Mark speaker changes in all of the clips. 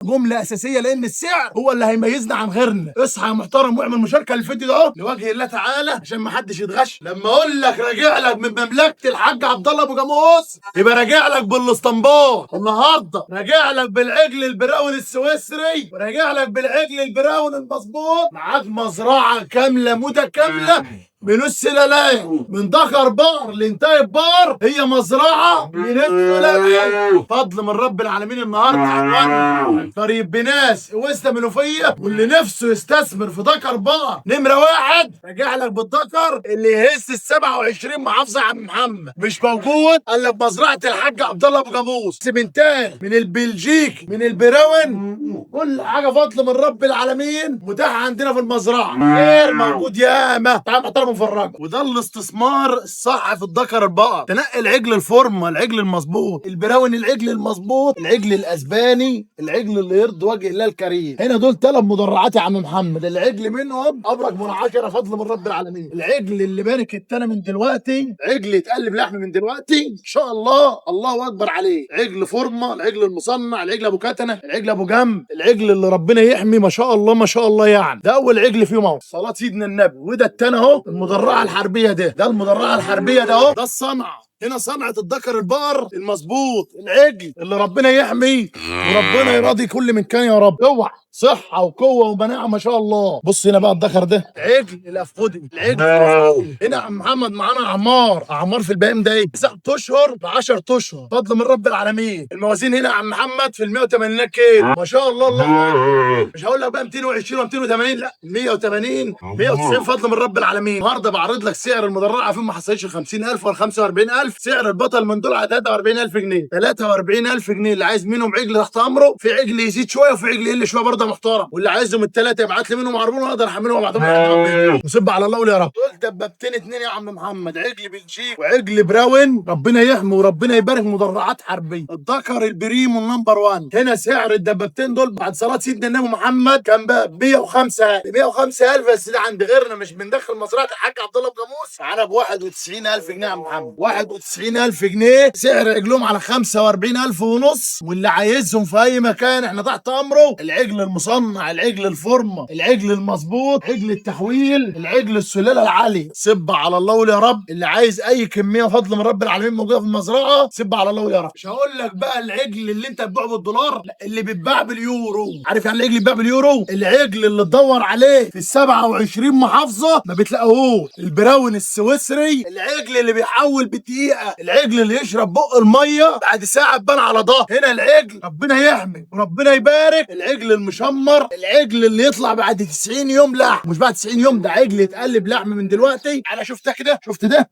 Speaker 1: جملة اساسية، لان السعر هو اللي هيميزنا عن غيرنا. اصحى يا محترم واعمل مشاركة للفيديو ده اهو لوجه الله تعالى عشان ما حدش يتغش. لما اقول لك راجع لك من مملكة الحاج عبد الله ابو جاموس، يبقى راجع لك بالاسطمبات النهارده، راجع لك بالعجل البراون السويسري، وراجع لك بالعجل البراون المظبوط. معاك مزرعة كاملة متكاملة من السلالات، من ذكر بار لانتاج بار، هي مزرعة من السلالات. فضل من رب العالمين. النهارده عنوان طريق بناس وسط منوفيه، واللي نفسه يستثمر في ذكر بار نمره واحد، راجع لك بالذكر اللي يهز ال 27 محافظة يا عم محمد. مش موجود الا بمزرعه الحاج عبد الله ابو جاموس، سمنتال من البلجيك من البراون، كل حاجة فضل من رب العالمين متاحة عندنا في المزرعة، غير موجود ياما. تعال محترم مفرجه. وده الاستثمار الصح في الذكر البقر، تنقي العجل الفورمة، العجل المظبوط، البراون، العجل المظبوط، العجل الاسباني، العجل اللي يرضي وجه الله الكريم. هنا دول ثلاث مدرعات يا عم محمد، العجل منهم ابرك من 10 فضل من رب العالمين. العجل اللي بارك التاني من دلوقتي، عجل يتقلب لحم من دلوقتي ان شاء الله، الله اكبر عليه. عجل فورمه، العجل المصنع، العجل ابو كتنه، العجل ابو جنب، العجل اللي ربنا يحمي ما شاء الله ما شاء الله. يعني ده اول عجل فيهم اهو، صلاة سيدنا النبي. وده التاني اهو، المدرعه الحربية ده، ده المدرعه الحربية ده اهو، ده الصنعة هنا، صنعة الذكر البقر المظبوط، العجل اللي ربنا يحمي وربنا يراضي كل من كان يا رب. اوعى صحة وقوة ومناعة ما شاء الله. بص هنا بقى الذكر ده، عجل الافقدي، العجل هنا عم محمد. معانا اعمار، اعمار في البهيم ده ايه؟ 9 اشهر ب 10 اشهر فضل من رب العالمين. الموازين هنا عم محمد في ال 180 كيلو ما شاء الله، الله. مش هقول لك بقى 220 و 280، لا 180 190 فضل من رب العالمين. النهارده بعرض لك سعر المدرعه فين ما حصلش 50000 ولا 45000. سعر البطل من دول على 43000 جنيه، 43000 جنيه. اللي عايز منهم عجل تحت امره، في عجل يزيد شوية وفي عجل يقل شوية برضه محترم. واللي عايزهم الثلاثة يبعت لي منهم عربون واقدر احملهم وابعتهم. نصب على الله يا رب. دول دبابتين اتنين يا عم محمد، عجل بلجيك وعجل براون، ربنا يحمي وربنا يبارك، مدرعات حربيه، الذكر البريمو number 1. هنا سعر الدبابتين دول بعد صلاة سيدنا النبي محمد كان بقى 105 105000، بس ده عند غيرنا، مش بندخل مزرعة الحاج عبد الله بجاموس. معانا ب 91000 جنيه يا عم محمد، 91000 جنيه سعر عجلهم على 45000 ونص. واللي عايزهم في اي مكان احنا تحت امره. العجل المصنع، العجل الفورمة، العجل المظبوط، عجل التحويل، العجل السلالة العالية. سب على الله ويا رب. اللي عايز اي كمية فضل من رب العالمين موجودة في المزرعة، سب على الله ويا رب. مش هقول لك بقى العجل اللي انت بتبيعه بالدولار، لا، اللي بيتباع باليورو. عارف يعني العجل بيتباع باليورو؟ العجل اللي تدور عليه في ال 27 محافظة ما بتلاقوهوش. البراون السويسري، العجل اللي بيحول بالدقيقة، العجل اللي يشرب بق المية بعد ساعة تبان على ظهر. هنا العجل ربنا يحمي وربنا يبارك، العجل المشمر، العجل اللي يطلع بعد 90 يوم لحم، مش بعد 90 يوم، ده عجل يتقلب لحم من دلوقتي. انا شفتها كده، شفت ده،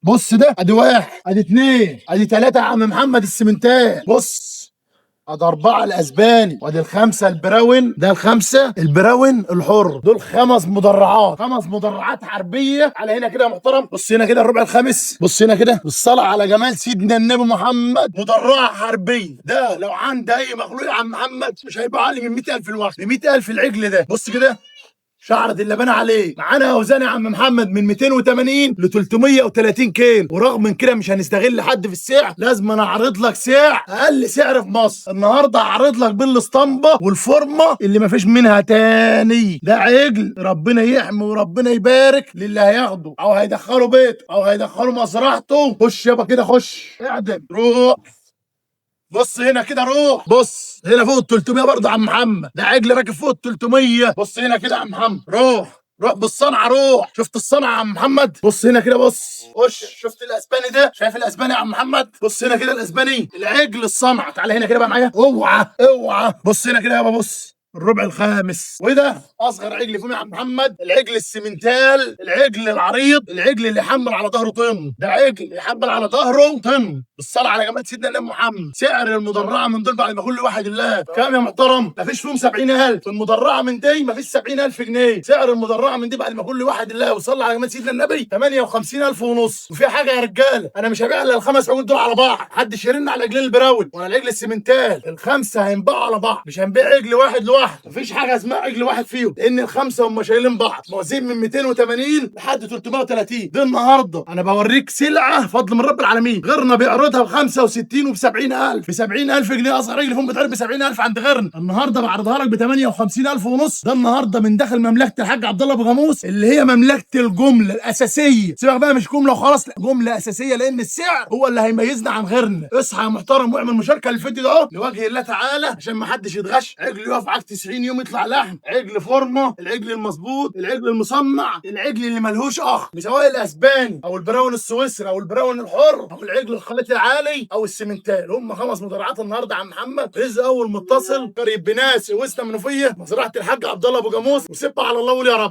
Speaker 1: بص ده، ادي واحد، ادي اثنين، ادي ثلاثة يا عم محمد السمنتال. بص ادي اربعة الاسباني، وادي الخمسة البراون، ده الخمسة البراون الحر. دول خمس مدرعات، خمس مدرعات حربيه. على هنا كده يا محترم، بص هنا كده الربع الخامس، بص هنا كده بالصلاة على جمال سيدنا النبي محمد، مدرعه حربيه. ده لو عند اي مخلوق يا عم محمد مش هيبقى اقل من 100000 الوقت، ب 100000 العجل ده. بص كده شعرة اللبانة عليه. معانا اوزان يا عم محمد من 280 ل 330 كيلو، ورغم من كده مش هنستغل حد في السعر، لازم انا اعرض لك سعر اقل سعر في مصر. النهارده هعرض لك بالاسطمبه والفورمه اللي مفيش منها تاني. ده عجل ربنا يحمي وربنا يبارك للي هياخده او هيدخله بيته او هيدخله مزرعته. خش يابا كده، خش اعدم، روح. بص هنا كده، روح بص هنا فوق ال 300 برضه يا عم محمد، ده عجل راكب فوق ال 300. بص هنا كده يا عم محمد، روح روح بالصنعه، روح. شفت الصنعة يا عم محمد؟ بص هنا كده، بص خش. شفت الاسباني ده؟ شايف الاسباني يا عم محمد؟ بص هنا كده الاسباني، العجل الصنعة. تعالى هنا كده بقى معايا، اوعى اوعى. بص هنا كده يابا، بص الربع الخامس. وده اصغر عجل فيهم يا عم محمد، العجل السمنتال، العجل العريض، العجل اللي يحمل على ظهره طن. ده عجل يحمل على ظهره طن. بالصلاة على جمال سيدنا النبي محمد. سعر المدرعه من دول بعد ما كل واحد الله كام يا محترم؟ مفيش فيهم 70000. المدرعه من دي مفيش 70000 جنيه. سعر المدرعه من دي بعد ما كل واحد الله وصلى على جمال سيدنا النبي 58000 ونص. وفي حاجة يا رجاله، انا مش هبيع الا الخمس عجول دول على بعض، محدش يرن على عجلين البراون ولا العجل السمنتال. الخمسة هينباعوا على بعض، مش هنبيع عجل واحد لوحده. واحد، مفيش حاجة اسمها عجل واحد فيهم، لان الخمسة هم شايلين بعض. موازين من 280 لحد 330. ده النهارده انا بوريك سلعه فضل من رب العالمين، غيرنا بيعرضها ب 65 وب 70000، ب 70000 جنيه. اصغر عجل فيهم بيتعرض ب 70000 عند غيرنا، النهارده بعرضها لك ب 58000 ونص. ده النهارده من داخل مملكة الحاج عبد الله ابو جاموس، اللي هي مملكة الجملة الاساسية. سيبك بقى مش جملة وخلاص، لا جملة اساسية، لان السعر هو اللي هيميزنا عن غيرنا. اصحى يا محترم واعمل مشاركة للفيديو ده لوجه الله تعالى عشان ما حدش يتغش. عجل يقف معاك 90 يوم يطلع لحم، عجل فورمه، العجل المظبوط، العجل المصنع، العجل اللي ملهوش اخ، سواء الاسباني او البراون السويسري او البراون الحر او العجل الخليط العالي او السيمنتال. هم 5 مزارعات النهارده عم محمد رزق. اول متصل قرية بناس وسط منوفيه، مزرعة الحاج عبد الله ابو جاموس. وسيب على الله وقول يا رب.